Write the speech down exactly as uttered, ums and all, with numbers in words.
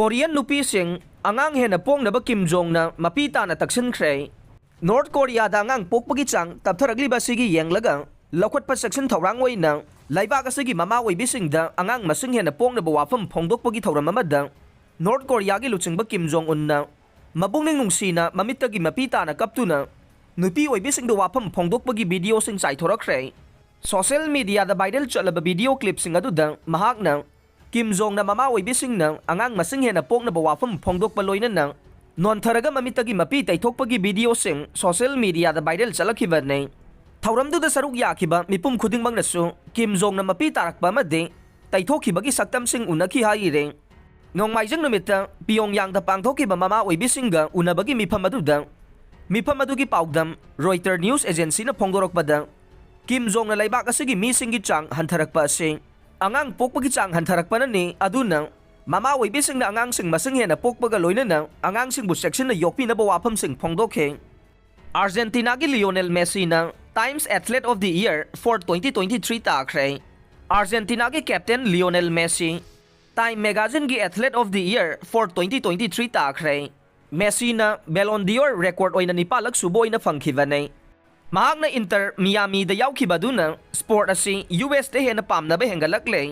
Korean ꯅꯨꯄꯤꯁꯤꯡ ꯑꯉꯥꯡ ꯍꯦꯟꯅ ꯄꯣꯛꯅꯕ ꯀꯤꯝ ꯖꯣꯡꯅ ꯃꯄꯤ ꯇꯥꯅ ꯇꯛꯁꯤꯟꯈ꯭ꯔꯦ꯫ ꯅꯣꯔꯠ ꯀꯣꯔꯤꯌꯥꯗ ꯑꯉꯥꯡ ꯄꯣꯛꯄꯒꯤ ꯆꯥꯡ ꯇꯞꯊꯔꯛꯂꯤꯕ ꯑꯁꯤꯒꯤ ꯌꯦꯡꯂꯒ ꯂꯧꯈꯠꯄ ꯆꯦꯛꯁꯤꯟ ꯊꯧꯔꯥꯡ ꯑꯣꯏꯅ ꯂꯩꯕꯥꯛ ꯑꯁꯤꯒꯤ ꯃꯃꯥ ꯑꯣꯏꯕꯤꯁꯤꯡꯗ ꯑꯉꯥꯡ ꯃꯁꯤꯡ ꯍꯦꯟꯅ ꯄꯣꯛꯅꯕ ꯋꯥꯐꯝ ꯐꯣꯡꯗꯣꯛꯄꯒꯤ ꯊꯧꯔꯝ ꯑꯃꯗ ꯅꯣꯔꯠ ꯀꯣꯔꯤꯌꯥꯒꯤ ꯂꯨꯆꯤꯡꯕ ꯀꯤꯝ ꯖꯣꯡ ꯎꯟꯅ ꯃꯕꯨꯛꯅꯤꯡ ꯅꯨꯡꯁꯤꯅ ꯃꯃꯤꯠꯇꯒꯤ ꯃꯄꯤ ꯇꯥꯅ ꯀꯞꯇꯨꯅ ꯅꯨꯄꯤ ꯑꯣꯏꯕꯤꯁꯤꯡꯗ ꯋꯥꯐꯝ ꯐꯣꯡꯗꯣꯛꯄꯒꯤ ꯚꯤꯗꯤꯑꯣꯁꯤꯡ ꯆꯥꯏꯊꯣꯔꯛꯈ꯭ꯔꯦ꯫ ꯁꯣꯁꯤꯌꯦꯜ ꯃꯤꯗꯤꯌꯥꯗ ꯚꯥꯏꯔꯦꯜ ꯆꯠꯂꯕ ꯚꯤꯗꯤꯑꯣ ꯀ꯭ꯂꯤꯞꯁꯤꯡ ꯑꯗꯨꯗ ꯃꯍꯥꯛꯅ ꯀꯤꯝ ꯖꯣꯡꯅ ꯃꯃꯥ ꯑꯣꯏꯕꯤꯁꯤꯡꯅ ꯑꯉꯥꯡ ꯃꯁꯤꯡ ꯍꯦꯟꯅ ꯄꯣꯛꯅꯕ ꯋꯥꯐꯝ ꯐꯣꯡꯗꯣꯛꯄ ꯂꯣꯏꯅꯅ ꯅꯣꯟꯊꯔꯒ ꯃꯃꯤꯠꯇꯒꯤ ꯃꯄꯤ ꯇꯩꯊꯣꯛꯄꯒꯤ ꯚꯤꯗꯤꯑꯣꯁꯤꯡ ꯁꯣꯁꯤꯌꯦꯜ ꯃꯤꯗꯤꯌꯥꯗ ꯚꯥꯏꯔꯦꯜ ꯆꯠꯂꯛꯈꯤꯕꯅꯤ꯫ ꯊꯧꯔꯝꯗꯨꯗ ꯁꯔꯨꯛ ꯌꯥꯈꯤꯕ ꯃꯤꯄꯨꯝ ꯈꯨꯗꯤꯡꯃꯛꯅꯁꯨ ꯀꯤꯝ ꯖꯣꯡꯅ ꯃꯄꯤ ꯇꯥꯔꯛꯄ ꯑꯃꯗꯤ ꯇꯩꯊꯣꯛꯈꯤꯕꯒꯤ ꯁꯛꯇꯝꯁꯤꯡ ꯎꯅꯈꯤ ꯍꯥꯏꯔꯤ꯫ ꯅꯣꯡꯃꯥꯏꯖꯤꯡ ꯅꯨꯃꯤꯠꯇ ꯄꯤꯌꯣꯡꯌꯥꯡꯗ ꯄꯥꯡꯊꯣꯛꯈꯤꯕ ꯃꯃꯥ ꯑꯣꯏꯕꯤꯁꯤꯡꯒ ꯎꯅꯕꯒꯤ ꯃꯤꯐꯝ ꯑꯗꯨꯗ ꯃꯤꯐꯝ ꯑꯗꯨꯒꯤ ꯄꯥꯎꯗꯝ ꯔꯣꯏꯇꯔ ꯅ꯭ꯌꯨꯁ ꯑꯦꯖꯦꯟꯁꯤꯅ ꯐꯣꯡꯗꯣꯔꯛꯄꯗ, ꯀꯤꯝ ꯖꯣꯡꯅ ꯂꯩꯕꯥꯛ ꯑꯁꯤꯒꯤ ꯃꯤꯁꯤꯡꯒꯤ ꯆꯥꯡ ꯍꯟꯊꯔꯛꯄ ꯑꯁꯤ ꯑꯉꯥꯡ ꯄꯣꯛꯄꯒꯤ ꯆꯥꯡ ꯍꯟꯊꯔꯛꯄꯅꯅꯤ, ꯑꯗꯨꯅ ꯃꯃꯥ ꯑꯣꯏꯕꯤꯁꯤꯡꯅ ꯑꯉꯥꯡꯁꯤꯡ ꯃꯁꯤꯡ ꯍꯦꯟꯅ ꯄꯣꯛꯄꯒ ꯂꯣꯏꯅꯅ ꯑꯉꯥꯡꯁꯤꯡꯕꯨ ꯆꯦꯛꯁꯤꯟꯅ ꯌꯣꯛꯄꯤꯅꯕ ꯋꯥꯐꯝꯁꯤꯡ ꯐꯣꯡꯗꯣꯛꯈꯤ꯫ ꯑꯥꯔꯖꯦꯟꯇꯤꯅꯥꯒꯤ ꯂꯤꯑꯣꯅꯦꯜ ꯃꯦꯁꯤꯅ Time's Athlete of the Year for twenty twenty-three ꯇꯥꯈ꯭ꯔꯦ꯫ ꯑꯥꯔꯖꯦꯟꯇꯤꯅꯥꯒꯤ ꯀꯦꯞꯇꯦꯟ ꯂꯤꯑꯣꯅꯦꯜ ꯃꯦꯁꯤ Time magazineꯒꯤ Athlete of the Year for twenty twenty-three ꯇꯥꯈ꯭ꯔꯦ꯫ ꯃꯦꯁꯤꯅ ꯕꯦꯂꯣꯟ ꯗꯤꯑꯣꯔ ꯔꯦꯀꯣꯔꯗ ꯑꯣꯏꯅ ꯅꯤꯄꯥꯜꯂꯛ ꯁꯨꯕ ꯑꯣꯏꯅ ꯐꯪꯈꯤꯕꯅꯤ꯫ ꯃꯍꯥꯛꯅ ꯏꯟꯇꯔ ꯃꯤꯌꯥꯃꯤꯗ ꯌꯥꯎꯈꯤꯕ ꯑꯗꯨꯅ ꯁ꯭ꯄꯣꯔꯠ ꯑꯁꯤ ꯌꯨ ꯑꯦꯁꯇ ꯍꯦꯟꯅ ꯄꯥꯝꯅꯕ ꯍꯦꯟꯒꯠꯂꯛꯂꯦ꯫